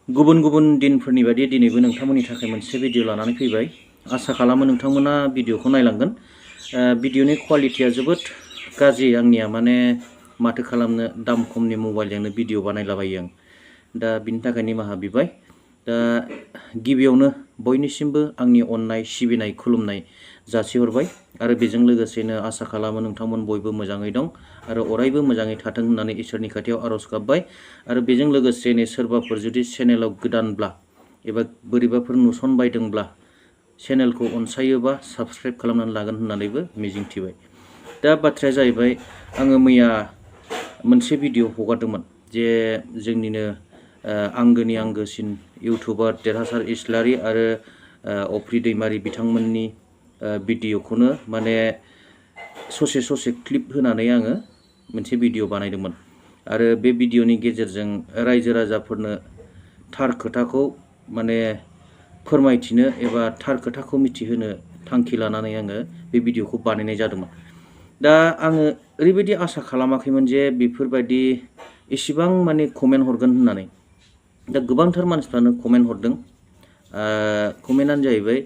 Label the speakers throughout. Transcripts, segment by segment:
Speaker 1: गुबुन गुबुन दिनफोरनि बायदि दिनैबो नोंथांमोननि थाखाय मोनसे भिडिअ लानानै फैबाय। आसा खालामो नोंथांमोना भिडिअखौ नायलांगोन। भिडिअनि क्वालिटिया जोबोद गाज्रि आंनिया, माने माथो खालामनो, दाम खमनि मबाइलजोंनो भिडिअ बानायलाबायो आं। दा बिनि थाखाय निमाहा बिबाय। दा गिबियावनो बयनिसिमबो आंनि अननाय, सिबिनाय, खुलुमनाय जासिहरबाय आरो बेजों लोगोसेनो आसा खालामो नोंथांमोन बयबो मोजाङै दं आरो अरायबो मोजाङै थाथों होननानै इसोरनि खाथियाव आरज गाबबाय। आरो बेजों लोगोसेनो सोरबाफोर जुदि चेनेलाव गोदानब्ला एबा बोरैबाफोर नुसनबायदोंब्ला चेनेलखौ अनसायोबा साबस्क्राइब खालामनानै लागोन होननानैबो मिजिंथिबाय। दा बाथ्राया जाहैबाय, आङो मैया मोनसे भिडिअ हगारदोंमोन जे जोंनिनो आंगोनि आंगोसिन इउटुबार देरहासार इस्लारि आरो अफ्रि दैमारि बिथांमोननि भिडिअखौनो माने ससे क्लिप होनानै आङो मोनसे भिडिअ बानायदोंमोन। आरो बे भिडिअनि गेजेरजों रायजो राजाफोरनो थार खोथाखौ माने फोरमायथिनो एबा थार खोथाखौ मिथिहोनो थांखि लानानै आङो बे भिडिअखौ बानायनाय जादोंमोन। दा आङो ओरैबायदि आसा खालामाखैमोन जे बेफोरबायदि इसिबां माने कमेन्ट हरगोन होननानै। दा गोबांथार मानसिफ्रानो कमेन्ट हरदों। कमेन्टआनो जाहैबाय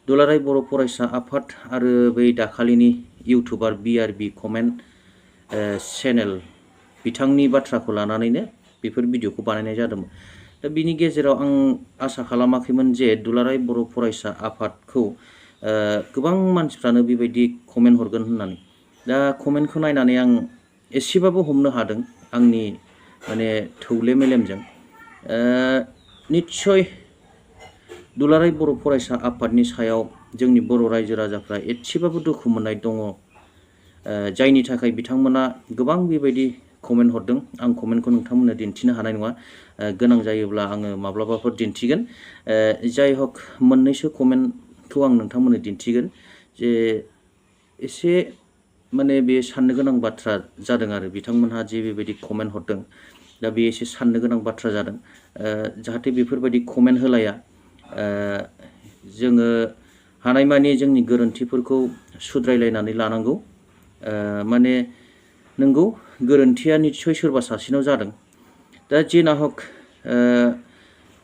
Speaker 1: दुलाराय बर' फरायसा आफाद आरो बै दाखालिनि इउटुबार BRB कमेन्ट चेनेल बिथांनि बाथ्राखौ लानानैनो बेफोर भिडिअखौ बानायनाय जादोंमोन। दा बिनि गेजेराव आं आसा खालामाखैमोन जे दुलाराय बर' फरायसा आफादखौ गोबां मानसिफ्रानो बेबायदि कमेन्ट हरगोन होननानै। दा कमेन्टखौ नायनानै आं एसेबाबो हमनो हादों आंनि माने थौले मेलेमजों। निस्सय दुलाराय बर' फरायसा आफादनि सायाव जोंनि बर' रायजो राजाफ्रा एसेबाबो दुखु मोननाय दङ, जायनि थाखाय बिथांमोना गोबां बेबायदि कमेन्ट हरदों। आं कमेन्टखौ नोंथांमोननो दिन्थिनो हानाय नङा, गोनां जायोब्ला आङो माब्लाबाफोर दिन्थिगोन। जाय हक, मोननैसो कमेन्टखौ आं नोंथांमोननो दिन्थिगोन जे एसे माने बे साननो गोनां बाथ्रा जादों आरो बिथांमोनहा जे बेबायदि कमेन्ट हरदों। दा बे एसे साननो गोनां बाथ्रा जादों। जाहाथे बेफोरबायदि कमेन्ट होलाया। जोङो हानायमानि जोंनि गोरोन्थिफोरखौ सुद्रायलायनानै लानांगौ। माने नंगौ, गोरोन्थिया निस्सय सोरबा सासेनाव जादों। दा जेना हक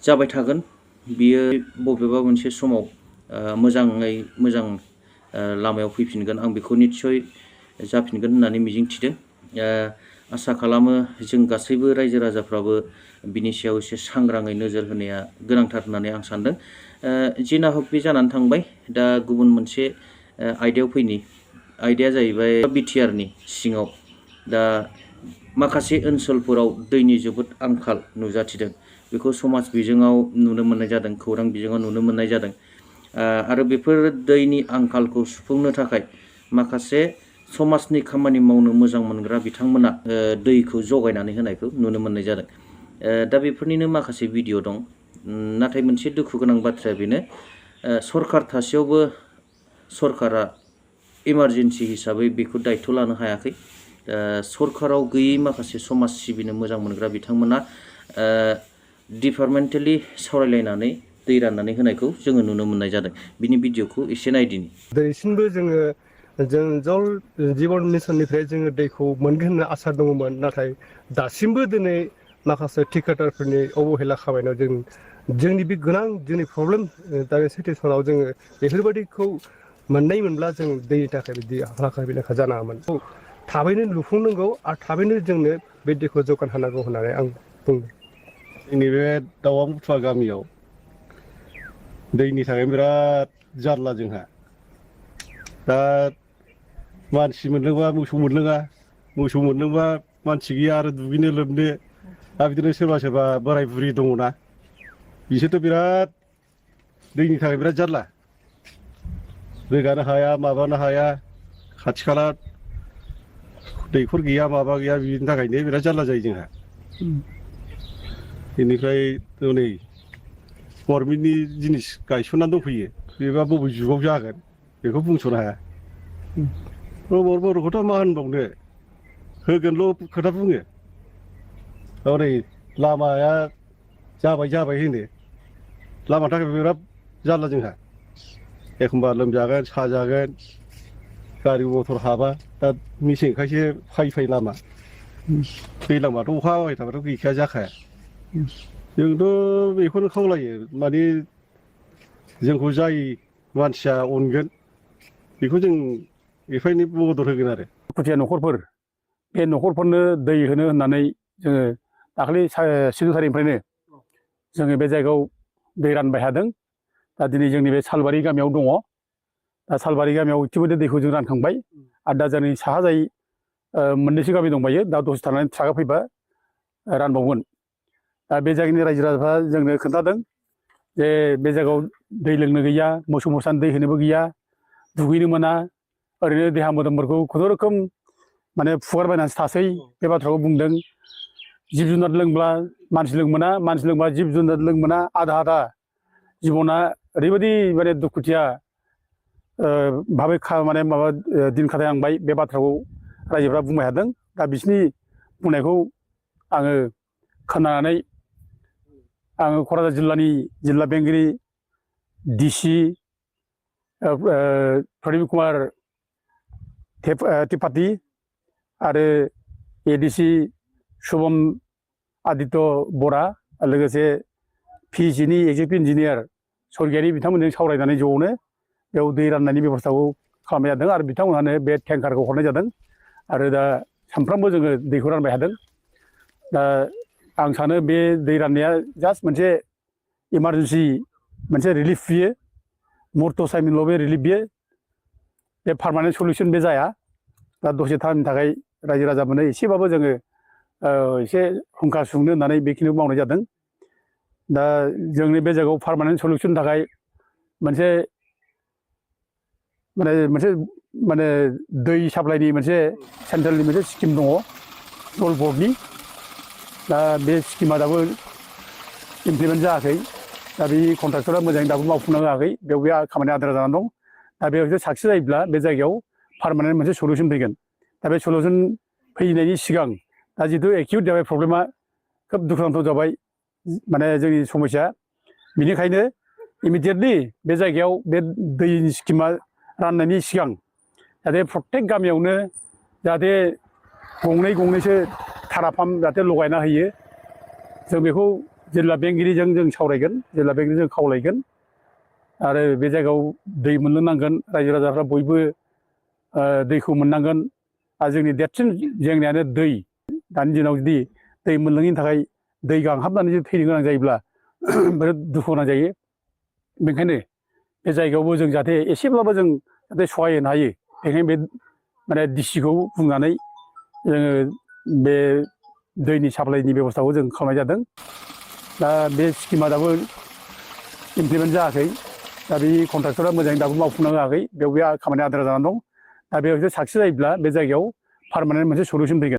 Speaker 1: जाबाय थागोन, बियो बबेबा मोनसे समाव मोजाङै मोजां लामायाव फैफिनगोन। आं बेखौ निस्सय जाफिनगोन होननानै मिजिंथिदों। आसा खालामो जों गासैबो रायजो राजाफ्राबो बिनि सायाव एसे सांग्राङै नोजोर होनाया गोनांथार होननानै आं सानदों। जेना हक बे जानानै थांबाय। दा गुबुन मोनसे आयदायाव फैनि। आयदाया जाहैबाय BTRनि सिङाव दा माखासे ओनसोलफोराव दैनि जोबोद आंखाल नुजाथिदों। बेखौ समाज बिजोङाव नुनो मोननाय जादों, खौरां बिजोङाव नुनो मोननाय जादों। आरो बेफोर दैनि आंखालखौ सुफुंनो थाखाय माखासे समाजनि खामानि मावनो मोजां मोनग्रा बिथांमोना दैखौ जगायनानै होनायखौ नुनो मोननाय जादों। दा बेफोरनिनो माखासे भिडिअ दं। नाथाय मोनसे दुखु गोनां बाथ्राया बेनो, सरखार थासेयावबो सरखारा इमारजेन्सि हिसाबै बेखौ दायथ' लानो हायाखै। सरखाराव गैयै माखासे समाज सिबिनो मोजां मोनग्रा बिथांमोना डिपार्टमेन्टेलि सावरायलायनानै दै राननानै होनायखौ जोङो नुनो मोननाय जादों। बिनि भिडिअखौ एसे नायदिनि।
Speaker 2: दिनैसिमबो जों जल जीवन मिशननिफ्राय जोङो दैखौ मोनगोन होनना आसा दङमोन। नाथाय दासिमबो दिनै माखासे ठेकेदारफोरनि अबहेला खामायनायाव जोंनि बे गोनां जोंनि प्रब्लेम दा बे सिटुवेसनाव जोङो बेफोरबायदिखौ मोननाय मोनब्ला जों दैनि थाखाय बिदि हालाखा बिलाखा जानाङामोन। थाबैनो लुफुंनांगौ आरो थाबैनो जोंनो बे दैखौ जगान होनांगौ होननानै आं बुंदों।
Speaker 3: जोंनि बे दाउआ बुथुवा गामियाव दैनि थाखाय बिराद जारला जोंहा। दा मानसि मोनलोङा, मोसौ मोनलोङा मानसि गैया आरो दुगैनो लोबनो। दा बिदिनो सोरबा बोराय बुरि दङना, बिसोरथ' बिराद दैनि थाखाय बिराद जारला। रोगानो हाया, माबानो हाया, खाथि खाला दैखर गैया, माबा गैया, बिनि थाखायनो बिराद जारला जायो जोंहा। बेनिफ्राय नै गभर्नमेन्टनि जिनिस गायसननानै दंफैयो, बेबा बबे जुगाव जागोन बेखौ बुंस'नो हाया। बर'खौथ' मा होनबावनो, होगोनल' खोथा बुङो। हनै लामाया जाबाय होनो, लामानि थाखाय बिराद जारला जोंहा। एखमबा लोमजागोन साजागोन, गारि मथर हाबा। दा मेसेंखायसो फाय लामा। दैज्लांबाथ' अखा हाबाय थाबाथ' गैखाया, जाखाया। जोंथ' बेखौनो खावलायो माने जोंखौ जाय मानसिया अनगोन बेखौ जों एफा एनै मदद होगोन आरो
Speaker 4: दुखुथिया न'खरफोर बे न'खरफोरनो दै होनो होननानै जोङो दाखालि 16 थारिखनिफ्रायनो जोङो बे जायगायाव दै रानबाय थादों। दा दिनै जोंनि बे सालबारि गामियाव दङ। दा सालबारि गामियाव इतिमध्य दैखौ जों रानखांबाय आरो दा जोंनि साहाजाय मोननैसो गामि दंबायो। दा दसे थानानै ट्राकआ फैबा रानबावगोन। दा बे जायगानि रायजो राजाफ्रा जोंनो खोन्थादों जे बे जायगायाव दै लोंनो गैया, मोसौ मोसानो दै होनोबो गैया, दुगैनो मोना, ओरैनो देहा मोदोमफोरखौ खुनुरुखुम माने फुगारबायनानैसो थासै बे बाथ्राखौ बुंदों। जिब जुनार लोंब्ला मानसि लोंमोना, मानसि लोंबा जिब जुनार लोंमोना, आधा आधा जिबना ओरैबायदि माने दुखुथिया भाबै माने माबा दिन खाथायलांबाय बे बाथ्राखौ रायजोफ्रा बुंबाय थादों। दा बिसिनि बुंनायखौ आङो खोनानानै आङो क'क्राझार जिल्लानि जिल्ला बेंगिरि डिसि प्रदिप कुमार त्रिपाठी आरो एडिसि शुभम आदित्य बरा लोगोसे पिएइचिनि एक्जिकिउटिभ इन्जिनियार सरगियारि बिथांमोनजों सावरायनानै ज'नो बेयाव दै राननायनि बेब'स्थाखौ खालामनाय जादों आरो बिथांमोनहानो बे टेंकारखौ हरनाय जादों आरो दा सानफ्रोमबो जोङो दैखौ रानबाय थादों। दा आं सानो बे दै राननाया जास्ट मोनसे इमारजेन्सि मोनसे रिलिफ बियो, मुर्त साइमनिल' बे रिलिफ बियो, बे पार्मानेन्ट सलिउसन बे जाया। दा दसे टाइमनि थाखाय रायजो राजाफोरनो एसेबाबो जोङो एसे हुंखा सुंनो होननानै बेखिनिखौ मावनाय जादों। दा जोंनि बे जायगायाव पार्मानेन्ट सलिउसननि थाखाय मोनसे माने दै साप्लाइनि मोनसे सेन्ट्रेलनि मोनसे स्किम दङ जल बर्डनि। दा बे स्किमा दाबो इमप्लिमेन्ट जायाखै। दा बे कन्ट्राक्टरा मोजाङै दाबो मावफुंनो होआखै। बेयाव बे खामानिया आद्रा जानानै दं। दा बेयाव जुदि साक्सेस जायोब्ला बे जायगायाव पार्मानेन्ट मोनसे सलिउसन फैगोन। दा बे सलिउसन फैनायनि सिगां दा जिहेतु एक्युट जाबाय प्रब्लेमा, खोब दुखुनांथाव जाबाय माने जोंनि समस्या। बेनिखायनो इमिडियेटलि बे जायगायाव बे दैनि स्किमा राननायनि सिगां जाहाथे प्रत्येक गामियावनो जाहाथे गंनै गंनैसो थारा पाम्प जाहाथे लगायना होयो। जों बेखौ जिल्ला बेंगिरिजों जों सावरायगोन, जिल्ला बेंगिरिजों खावलायगोन आरो बे जायगायाव दै मोननो नांगोन। रायजो राजाफ्रा बयबो दैखौ मोननांगोन आरो जोंनि देरसिन जेंनायानो दै। दानि दिनाव जुदि दै मोनलोङैनि थाखाय दै गांहाबनानै जुदि थैनो गोनां जायोब्ला बिराद दुखु गोनां जायो। बेनिखायनो बे जायगायावबो जों जाहाथे एसेब्लाबो जों जाहाथे सहाय होनो हायो, बेखायनो बे माने डिसिखौ बुंनानै जोङो बे दैनि साप्लाइनि बेब'स्थाखौ जों खालामनाय जादों। दा बे स्किमा दाबो इमप्लिमेन्ट जायाखै। दा बे कन्ट्राक्टरा मोजाङै दाबो मावफुंनो होआखै। बेयाव बे खामानिया आद्रा जानानै दं। दा बेयाव जुदि साक्सेस जायोब्ला बे जायगायाव पार्मानेन्ट मोनसे सलिउसन फैगोन।